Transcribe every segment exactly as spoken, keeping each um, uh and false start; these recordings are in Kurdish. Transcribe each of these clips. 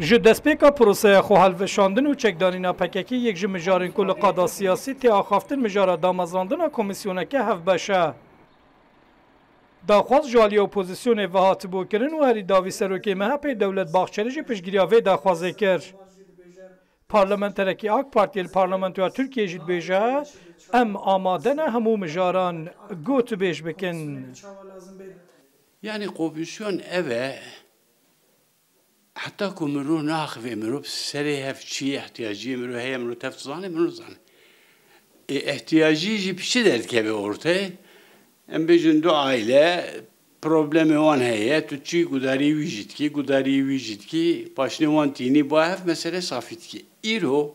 Ji destpêka proseya xwe helveşandin û çekdanîna P K K yek ji mijarên ku li qada siyasî tê axaftin mijara damezrandina komîsyoneke hevbeş e. Daxwaz ji aliyê opozîsyonê ve hatibû kirin û herî dawî serokê M H P Dewlet Bahçelî jî piştgiriya vê daxwazê kir. Parlamenterekî AK Partiyê li parlamentoya Tirkiyê jî dibêje, em amade ne hemû mijaran gotûbêj bikin. Yani komisyon ev e, heta ku mirov naxivê mirov serê hev çi ihtiyaciyê mirov heye, mirov tev dizane, mirov dizane. Ê, ihtiyacî jî bi çi derdikeve ortê? Em bêjin du aile problemê wan heye, tu çi gudarî wî jî dikî, gudarî wî jî dikî, paşnê wan tînî ba hev mesele safî dikî. Îro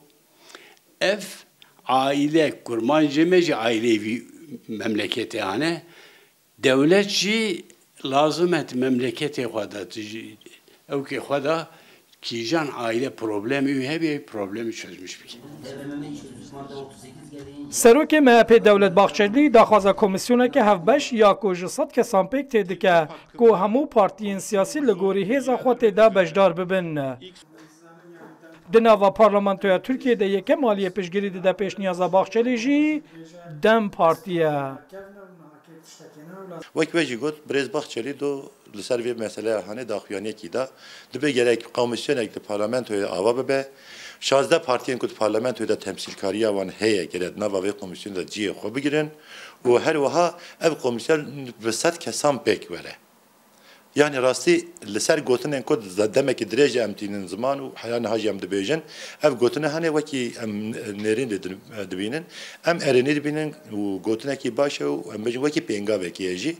ev aile, kurmancê me jî aileyê vî memleketê hane. Dewlet jî lazim e di memleketê xwe de, di ewkê xwe de kîjan aile problemê wî hebî, problemî çözmüş bike. Serokê M H P Dewlet Bahçelî daxwaza komîsyoneke hevbeş ya ku ji sed kesan pêk tê dike ku hemû partiyên siyasî li gorî hêza xwe tê de beşdar bibin. Di nava parlamentoya Tirkiyê de yekem aliyê piştgirî dide pêşniyaza Bahçelî jî DEM Partî ye. Wek we jî got, birêz Bahçelî do li ser vê meseleya hanê daxuyaniyekî da. Dibe gerek komîsyonek di parlamentoyê de ava bibe. Şazdeh partiyên ku di parlamentoyê de temsîlkariya wan heye gere di nava vê komîsyonê de cihê xwe bigirin û her wiha ev komîsyon bi sed kesan pêk were. Yanî rastî li ser gotinên ku demekî dirêj em tînin ziman û heya niha jî em dibêjin, ev gotine hene wekî em nêrîn lê dibînin. Em erênî dibînin û gotinekî baş e û em bêjin wekî pêngavekê ye jî.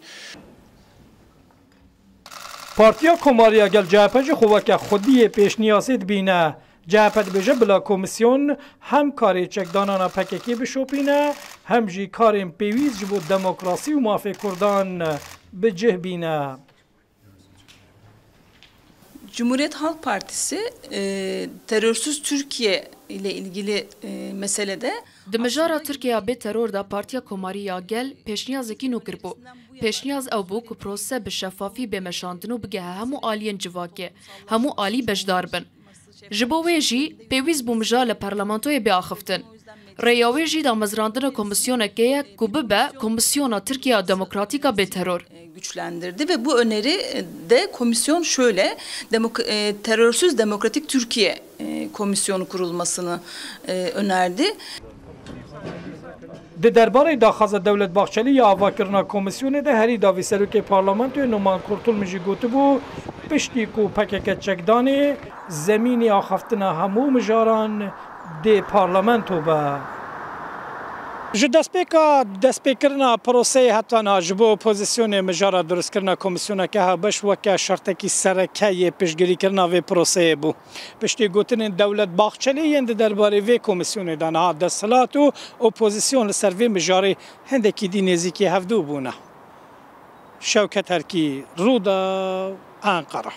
Partiya Komarî ya Gel C H P jî xwe weke xwediyê pêşniyazê dibîne. C H P dibêje bila komîsyon hem karê çekdanana P K K bişopîne, hem jî karên pêwîst ji bo demokrasî û mafê Kurdan bi cih bîne. Cumhuriyet Halk Partisi e, terörsüz Türkiye ile ilgili e, meselede Di mijara Tirkiyeya bê teror de Partiya Komarî ya Gel pêşniyazekî nû kiribû. Pêşniyaz ew bû ku prose bi şefafî bê meşandin û bigehe hemû aliyên civakê, hemû alî beşdar bin. Ji bo wê jî pêwîst bû mijar li parlamentoyê bê axiftin. Rêya wê jî damezrandina komîsyonekê ye ku bibe Komîsyona Tirkiye ya Demokratîk a Bêteror. güçlendirdi ve bu öneri de komisyon şöyle demok- e, terörsüz demokratik Türkiye e, komisyonu kurulmasını e, önerdi. Di derbarê daxwaza Dewlet Bahçelî ya avakirina komîsyonê de herî dawî serokê parlamentoyê Numan Kurtulmûş jî gotibû, piştî ku P K K çekdanê, zemînî axaftina hemû mijaran dê parlamento be. Ji destpêka destpêkirina proseyê heta niha ji bo opozîsyonê mijara durustkirina komîsyoneke hevbeş weke şertekî sereke yê piştgirîkirina vê proseyê bû. Piştî gotinên Dewlet Bahçelî yên di derbarê vê komîsyonê de niha desthilat û opozîsyon li ser vê mijarê hindekî dî nêzîkî hevdû bûne. Şewket Erkî, Rûdaw, Enqere.